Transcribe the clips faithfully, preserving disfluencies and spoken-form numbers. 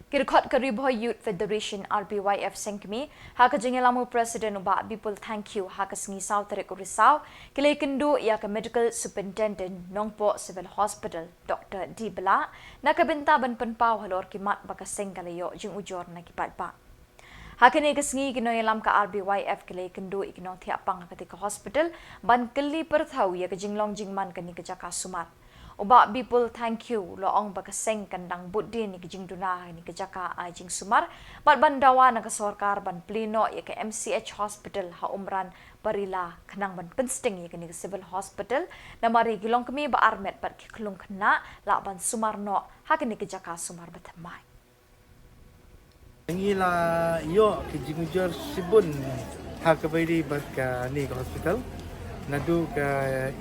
Ki dkhot ka Ri Bhoi Youth Federation, R B Y F, seng kmie, ha ka jingïalam u President u Bah Bipul Thangkhiew, ha ka sngi saw tarik u Risaw, ki la ïakynduh ïa ka Medical Superintendent Nongpoh Civil Hospital, Doctor D Blah, na ka bynta ban pynpaw halor ki mat ba ka seng ka la ïoh jingujor na ki paidbah. Ha kane ka sngi ki nongïalam ka R B Y F ki la ïakynduh ïa ki nongthiah pang ha katei ka hospital ban kylli pyrthew ïa ka jinglong jingman kane ka jaka sumar. U Bah Bipul Thangkhiew u la ong ba ka seng kan dang bud dien ïa ka jingduna ha kane ka jaka ai jingsumar bad ban dawa na ka sorkar ban plie noh ïa ka M C H hospital ha Umran Barila khnang ban pynsting ïa kane ka civil hospital, namar ïa ki longkmie ba armet bad ki khyllung khynnah lah ban sumar noh ha kane ka jaka sumar bathymmai. Ngi la ïoh ki jingujor shibun ha kaba ïadei bad kane ka hospital, naduh ka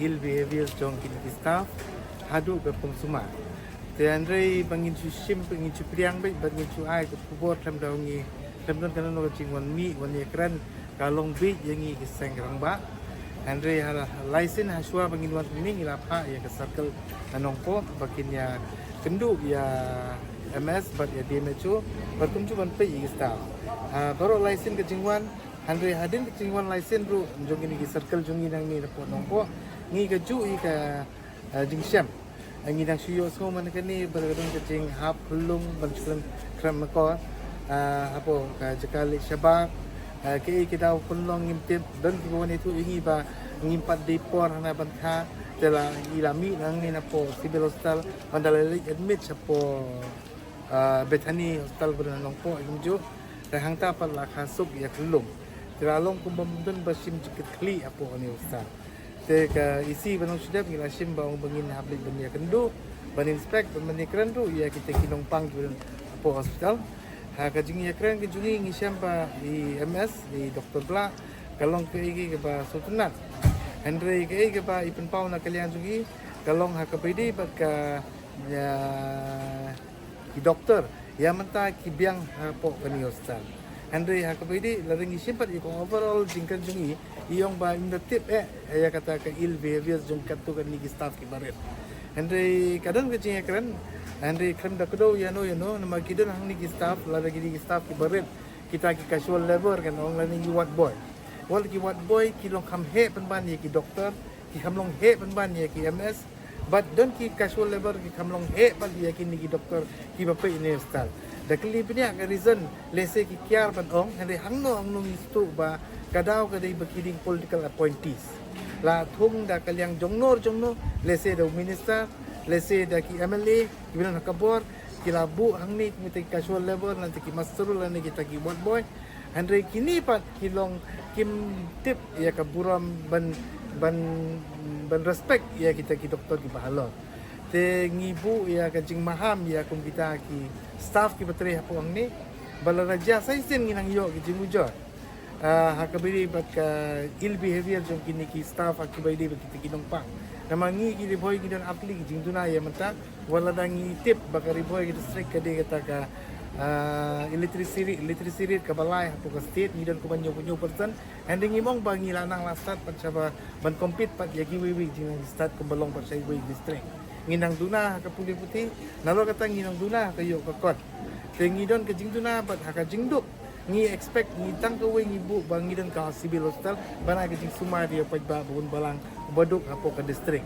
ill behavior jong kine ki staff haduh ka pung sumar. Te hynrei ba ngin shu shim, ngin shu pdiang beit bad ngin shu ai ka khubor khlem da ngi, khlem don kano kano ka jingwan mih wan ïakren, ka long beit ïa ngi ki seng rangbah. Hynrei ha la, lai sien ha shuwa ba ngin wan hangne ngi la phah ïa ka circle na Nongpoh ba kin ïakynduh ïa M S bad ïa D M H O bad kumjuh ban peit ïa ki staff. Ha baroh lai sien ka jingwan, hynrei hadien ka jingwan lai sien ruh jong kine ki circle jong ngi nangne na Nongpoh, ngi kajuh ïa ka, eh, jingshem. Ngi dang shu ïohsngew man kane ba ka don ka jinghap khyllung ban shu kren, kren akor, ah, hapoh ka jaka leit shabar, ah, kaei ka daw pynlong ngim tip, don kiba wan ïathuh ïa ngi ba ngim pat dei por hana ban kha, te la ngi la mih nangne napoh Civil Hospital ban da la leit admit shapoh, ah, Bethany Hospital ba don ha Nongpoh kumjuh, te hangta pat la kha suk ïa khyllung. Te la long kumba ym don ba shim jingkitkhlieh hapoh kane hospital. Te ka E C ba nongshadep ngi la shim ba ong ba ngin hap leit ban ïakynduh, ban inspect, ban ïakren ruh ïa kita ki nongpang kiba don hapoh hospital. Ha ka jingïakren ka jong ngi ngi shem ba i M S, i Doctor Blah, ka long kaei kaei kaba sngewtynnat. Hynrei kaei kaba i pynpaw na ka liang jong i, ka long ha kaba ïadei bad ka, ïa, ki doktor, ïa mynta ki biang hapoh kane hospital. Hynrei ha kaba ïadei, lada ngi shim pat ïa ka overall jingkren jong i, i ong ba im da tip eh ïa kata ka ill behavior jong katto katne ki staff kiba rit. Hynrei ka don ka jingïakren, hynrei khlem da kdew ïano ïano, namar ki don hangne ki staff, lada ki dei ki staff kiba rit, kita ki casual labour kan ong, lane ki ward boy. Wat la ki ward boy ki long kham heh pynban ïa ki doktor, ki kham long heh pynban ïa ki M S, bad don ki casual labour ki kham long heh pat ïa kine ki doktor kiba peit ïa kane ka hospital. Da kylli bniah ka reason, lehse ki kiar ban ong, hynrei hangno hangno ngi sngewthuh ba ka daw ka dei ba ki dei political appointees. La thung da ka liang jongno jongno, lehse da u minister, lehse da ki M L A kiba don ha ka bor, ki la buh hangne kum kita ki casual labour, lane kita ki muster roll, lane kita ki ward boy. Hynrei kine pat ki long kim tip ïa ka burom ban, ban, ban respect ïa kita ki doktor kiba halor. Te ngi buh ïa ka jingmaham ïa kum kita ki staff kiba trei hapoh hangne, ba lada jia sa shisien ngi nang ïoh ki jingujor, ah, ha kaba ïadei bad ka ill behavior jong kine ki staff ha kaba ïadei bad kita ki nongpang. Namar ngi ki Ri Bhoi ngi don ar tylli ki jingduna ïa mynta, wat lada ngi tip ba ka Ri Bhoi ka district ka dei kata ka, ah, illiteracy rate, illiteracy rate kaba lai hapoh ka state, ngi don kumba hynñiewphew hynñiew percent. Hynrei ngim ong ba ngi la nang la stad pat shaba ban compete pat ïa kiwei kiwei ki jingstad kumba long pat sha kiwei ki district. Ngi nang duna ha ka pule puthi, nalor kata ngi nang duna ha ka ïoh ka kot. Te ngi don ka jingduna bad ha ka jingduk ngi expect, ngi tang kawei ngi buh ba ngi don ka civil hospital ban ai ka jingsumar ïa u paidbah ba bun balang uba duk hapoh ka district.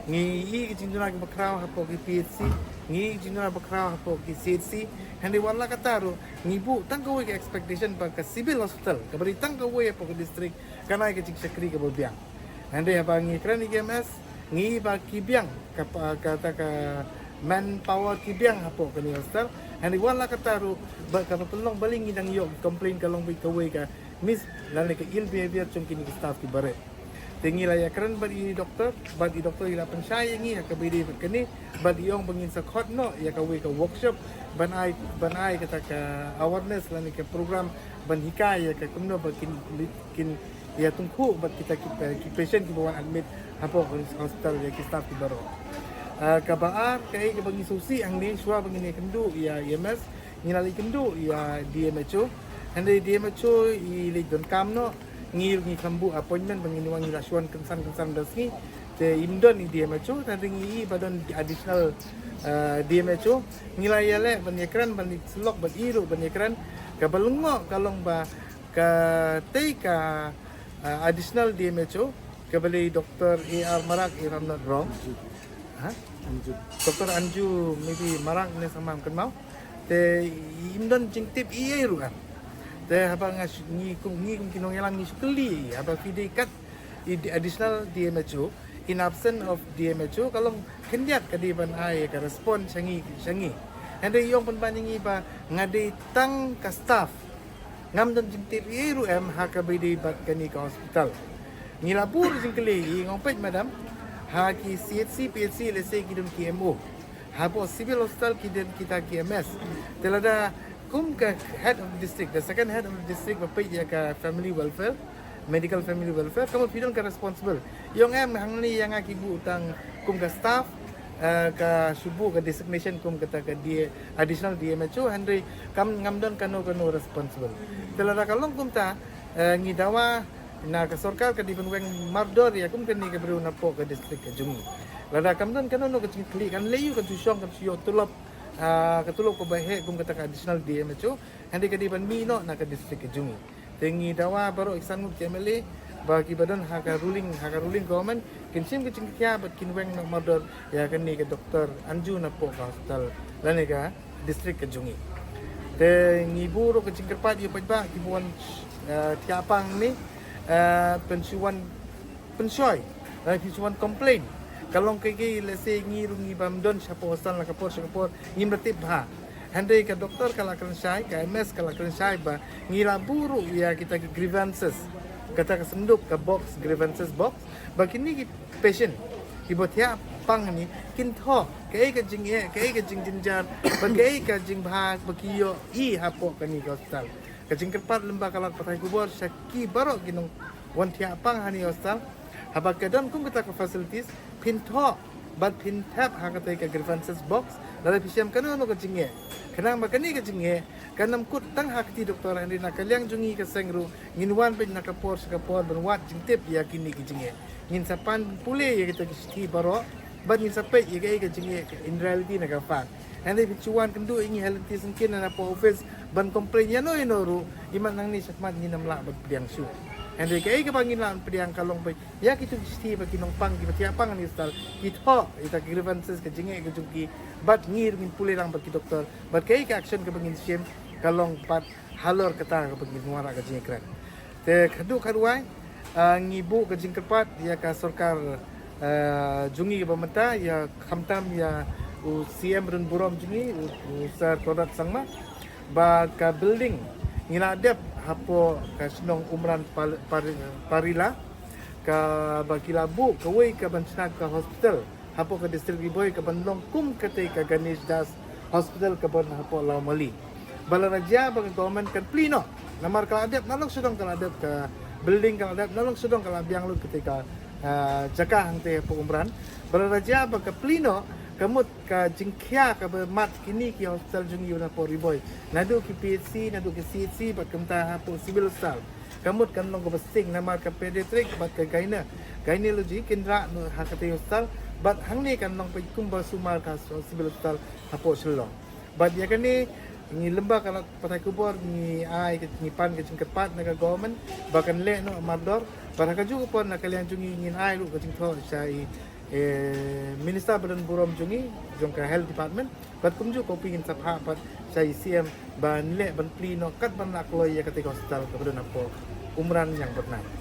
Ngi ïohi ka jingduna kaba khraw hapoh ki P H C, ngi ïohi ka jingduna ba khraw hapoh ki C H C. Hynrei wat la katta ruh ngi buh tang kawei ka expectation ba ka civil hospital kaba dei tang kawei hapoh ka district kan ai ka jingshakri kaba biang. Hynrei haba ngi kren ïa ki M S, ngi ïohi ba ki biang ka pa-, kata ka manpower ki biang hapoh kane ka hospital. Hynrei wat la katta ruh, ba kaba pynlong balei ngi dang ïoh complain ka long beit kawei ka mis lane ka ill behavior jong kine ki staff kiba rit. Te ngi la ïakren bad i doktor, bad i doktor i la pynshai ïa ngi ha kaba ïadei bad kane, bad i ong ba ngin sa khot noh ïa kawei ka workshop ban ai, ban ai kata ka awareness lane ka program ban hikai ïa ka kumno ba kin, kin ïa tyngkhuh bad kita ki, eh, ki patient kiba wan admit hapoh hospital ïa ki staff kiba rong. Ah, kaba ar, kaei kaba ngi sngewsih hangne, shuwa ba ngin ïakynduh ïa E M S, ngi la leit kynduh ïa D M H O. Hynrei D M H O i leit donkam noh, ngi ruh ngi khlem buh appointment ba ngin wan, ngi la shu wan kynsan kynsan da sngi. Te im don i D M H O, tang ngi ïohi ba don additional Uh, D M H O, ngi la ïaleh ban ïakren, ban ïa syllok, ban ïa ruh ban ïakren. Kaba lyngngoh ka long ba katei ka, uh, additional D M H O, kaba lei Doctor A R Marak, if I'm not wrong. Ha? Anju. Doctor Anju, maybe Marak ne sa, ngam kynmaw. Te im don jingtip ei ei ruh em. Te haba nga sh-, ngi kum, ngi kum ki nongïalam ngi shu kylli, haba phi dei kat i d-, additional D M H O, in absence of D M H O, ka long khyndiat ka dei ban ai ka response sha ngi, sha ngi. Hynrei i ong pynban ïa ngi ba nga dei tang ka staff. Ngam don jingtip ei ei ruh em ha kaba ïadei bad kane ka hospital. Ngi la buh jingkylli, i ong peit madam, ha ki C H C, P H C, lehse ki don ki M O. Hapoh civil hospital ki don kita ki M S. Te lada kum ka head of district, the second head of district ba peit ïa ka family welfare, medical family welfare, ka mut phi don ka responsible. I ong em, hangne ïa nga ki buh tang kum ka staff, eh, ka shu buh ka designation kum kata ka D-, additional D M H O, hynrei kam, ngam don kano kano responsible. Te lada ka long kumta, eh, ngi dawa na ka sorkar ka dei ban weng mardor ïa kum kane ka briew napoh ka district ka jong ngi. Lada kam don kano kano ka jingkylli, kan leit ïoh, kan shu shong, kan shu ïoh tulop, ah, ka tulop kaba heh kum kata ka additional D M H O, hynrei ka dei ban mih noh na ka district ka jong ngi. Te ngi dawa baroh ki san ngut ki M L A ba kiba don ha ka ruling, ha ka ruling government, kin shim ka jingkhia bad kin weng noh mardor ïa kane ka Doctor Anju napoh ka hospital lane ka district ka jong ngi. Te ngi buh ruh ka jingkyrpad ïa u paidbah kiba wan, eh, thiah pang ne, eh, phin shu wan pynshoi, eh, phin shu wan complain. Ka long kaei kaei, lehse ngi ruh ngi bym don shapoh hospital na ka por sha ka por, ngim da tip bha. Hynrei ka doktor ka la kren shai, ka M S ka la kren shai ba ngi la buh ruh ïa kita ki grievances, kata ka synduk, ka box, grievances box, ba kine ki patient kiba thiah pang hangne kin thoh kaei ka jingeh, kaei ka jingjynjar, bad kaei ka jingbha ba ki ïohi hapoh kane ka hospital. Ka jingkyrpad lyngba ka lad pathai khubor sha ki baroh ki nongwan thiah pang hangne ha hospital, haba ka don kum kata ka facilities, phin thoh bad phin thep ha katei ka grievances box lada phi shem kano kano ka jingeh. Khnang ba kane ka jingeh kan ym kut tang ha kti doktor, hynrei na ka liang jong ngi ka seng ruh ngin wan beit na ka por sha ka por ban wad jingtip ïa kine ki jingeh. Ngin sa pan pule ïa kita ki shithi baroh bad ngin sa peit ïa kaei ka jingeh in reality na ka phang. Hynrei phin shu wan kynduh ïa ngi ha lynti syngkien na post office ban complain ïano ïano ruh, imat nangne shakhmat ngin ym lah ban pdiang shuh. Hynrei kaei kaba ngin lah ban pdiang ka long ba ïa kito ki shithi ba ki nongpang kiba thiah pang hangne ha hospital ki thoh ïa kita ki grievances, ka jingeh ka jong ki, bad ngi ruh ngin pule lang bad ki doktor bad kaei ka action kaba ngin shim ka long pat halor kata kaba ngin wanrah ka jingïakren. Te khadduh khatwai, ah, ngi buh ka jingkyrpad ïa ka sorkar, ah, jong ngi kaba mynta, ïa khamtam ïa u C M ridang burom jong ngi, u, u Sir Conrad Sangma, ba ka building ngi la dep hapoh ka shnong Umran Pal-, Pari-, Parila, kaba ki la buh kawei ka ban shna ka hospital hapoh ka district Ri Bhoi ka ban long kum katei ka Ganesh Das Hospital ka ban hapoh Lawmali. Ba lada jia ba ka government kan plie noh, namar ka la dep, na long sha dong ka la dep, ka building ka la dep, na long sha dong ka la biang lut katei ka, ah, jaka hangtei hapoh Umran. Ba lada jia ba ka plie noh, ka mut ka jingkhia kaba mad kine ki hospital jong ngi hapoh Ri Bhoi, naduh ki P H C, naduh ki C H C, bad kumta hapoh Civil Hospital. Ka mut kan long kaba sting namar ka pediatric bad ka gyne-, gynecology kin rah noh ha katei hospital, bad hangne kan long peit kumba sumar ka Civil Hospital hapoh Shillong. Bad ïa kane ngi lyngba ka lad pathai khubor ngi ai ka, ngi pan ka jingkyrpad na ka government ba kan leh noh mardor, bad ha kajuh ka por na ka liang jong ngi ngin ai ruh ka jingthoh sha i, eh, Minister ba don burom jong ngi jong ka Health Department, bad kumjuh ka phi ngin sa phah pat sha i C M ban leh ban plie noh kat ban lah kloi ïa katei ka hospital kaba don hapoh Umran Ïangbatnai.